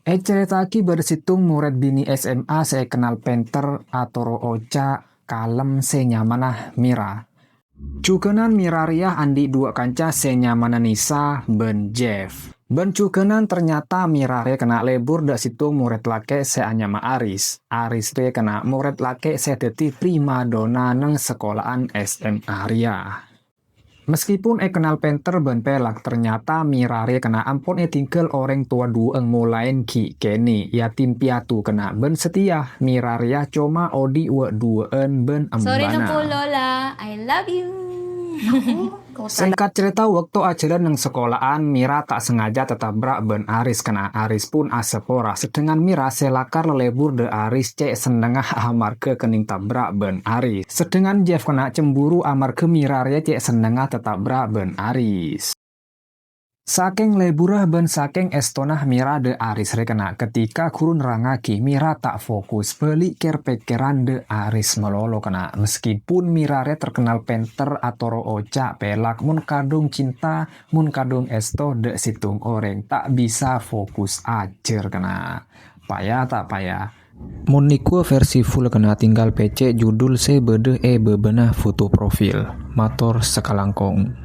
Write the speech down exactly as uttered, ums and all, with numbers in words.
Ècarèta'aghi bâdâ sèttong morèd binè' S M A sè èkennal pènter, atoro oca', kalem, sè nyamana Mira. Jhughânan Mira rèya andi' duwâ' kanca sè nyamana Nisa bân Jeff. Bân jhughânan ternyata Mira rè kèna' lebur dâ' sèttong morèd lakè' sè anyama Aris. Aris rè kèna' morèd lakè' sè dhâddhi primadona neng sakola'an S M A rèya. Meskipun èkennal pènter bân pèlak, ternyata Mira rè kèna' ampon ètinggal orèng towa duwâ'ân molaèn ghi' kènè', yatim piatu kèna' bân setia. Mira rèya coma odi' wâ'-duwâ'ân bân embana. Sorry, Neng Pulola, I love you. Sèngkat carèta, bâkto ajhâlân neng sakola'an, Mira ta' sengaja tatabra' bân Aris, kèna' Aris pon asapora. Sedangkan Mira sè lakar lalebur dâ' Aris cè' sennengnga amarghâ kennèng tabra' bân Aris. Sedangkan Jeff kèna' cemburu amarghâ Mira rèya cè' sennengnga tatabra' bân Aris. Sakèng leburra bân sakèng èstona Mira dâ' Aris rè kèna', ketika ghuru nerrangngaghi, Mira ta' fokus, bâli' kèr-pèkkèran dâ' Aris malolo kèna'. Meskipun Mira rè terkenal pènter, atoro oca', pèlak, mon kadhung cinta, mon kadhung èsto dâ' sèttong orèng, ta' bisa fokus ajhâr kèna'. Paya ta' paya? Mon nèko versi full kèna' tinggal pècè' judul sè bâdâ è bâbâna foto profil. Mator sakalangkong.